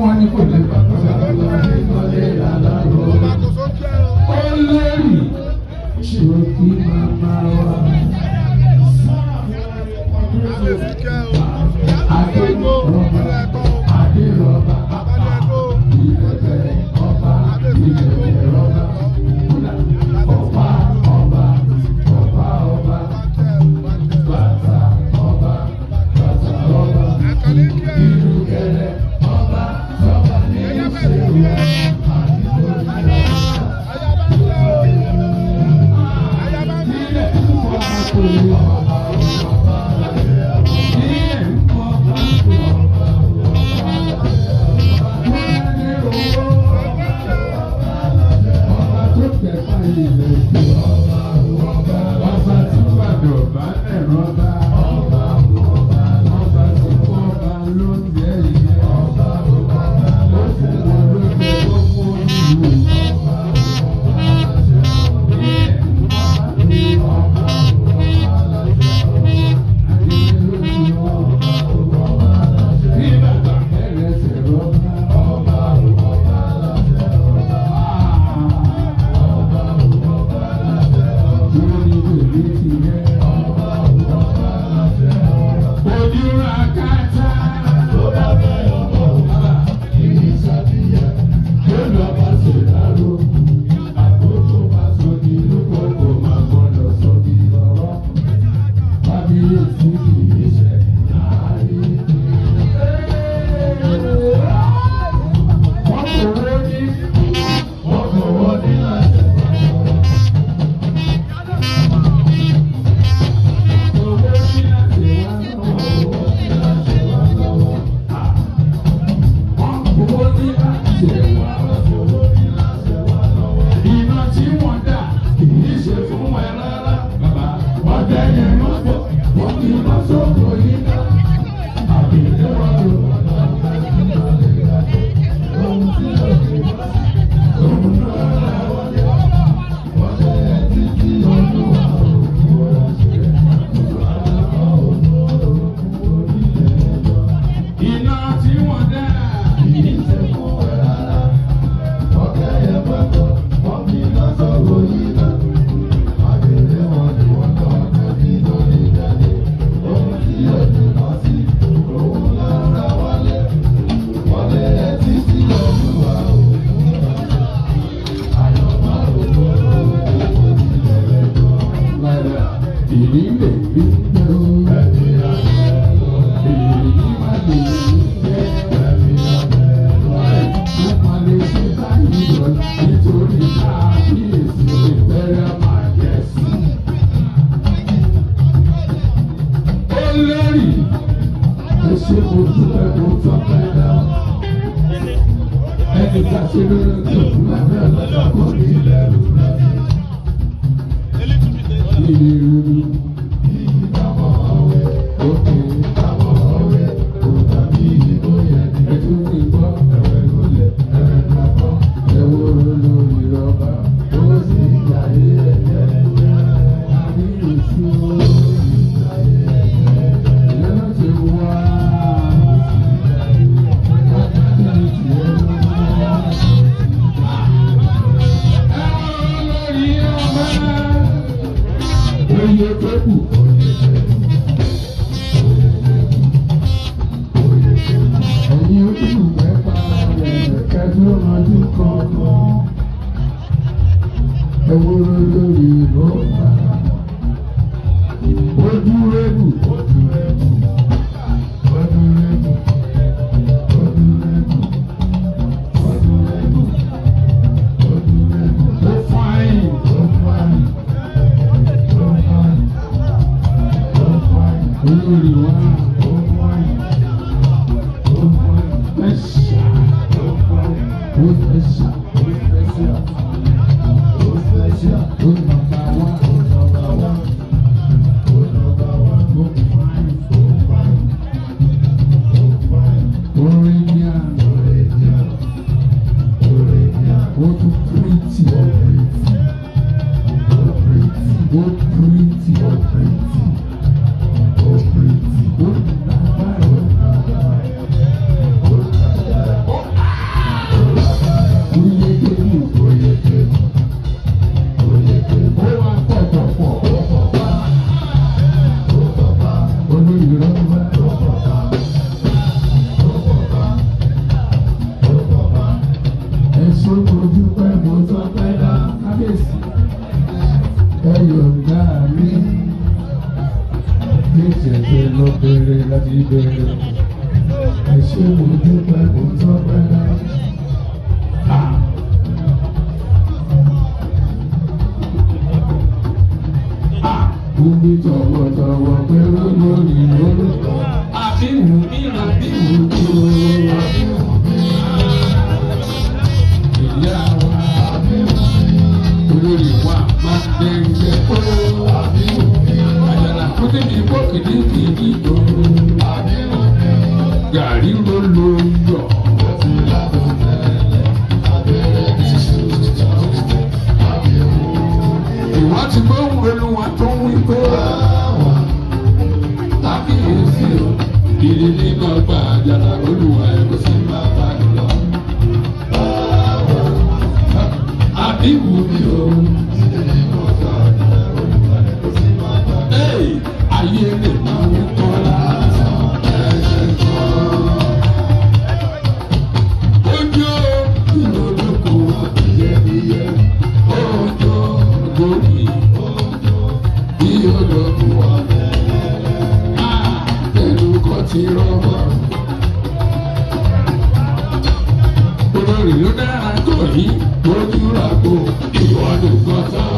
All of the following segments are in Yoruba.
Wọ́n ní kò lè bàbá olórí ṣòkì màmá wa. Adérọba, ìbẹ̀bẹ̀ ọba, ìbẹ̀bẹ̀ ọba, ọba ọba, ọba ọba, bàtà ọba, bàtà ọba, ìrùkẹ̀rẹ̀ ọba, tọ́ba ní ìṣèlú. Láti bẹ̀rẹ̀. Ẹ ṣé, mo dúpẹ́, mo tọ́pẹ́ náà. Ah. Wùmí tọ̀wọ̀tọ̀wọ̀ pé olórí lórúkọ. Àbí Wùmí àbí Wùmí o. Àbí Wùmí. Ìyá wa àbí Wùmí. Olórí wa máa ń dẹ́gbẹ́ o. Àbí Wùmí. Àjàlá kó débi bọ́ọ̀kì kìíní o. Àbí Wùmí. Gàrí ló lo yọ̀. Ìwà ti gbóhùn Olúwa tó ń wí pé kábíyèsí o, ìrírí náà gba àjàlá Olúwa ẹ̀kọ́ sí máa bá a lọ. Àbí Wùmí o. Hey, ayé lè máa ń kọ́ lásán ẹ̀ṣẹ̀ kan. Ojú ìlólókò iyẹ̀bíyẹ̀, ojú gòkè, bí olókùn ọ̀lẹ́lẹ̀, pẹ̀lú kọ́ ti rọ́bọ̀. Olórí ló dára tó yìí, ojú ràgbo, ìwọ nìkan tán.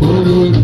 Olórí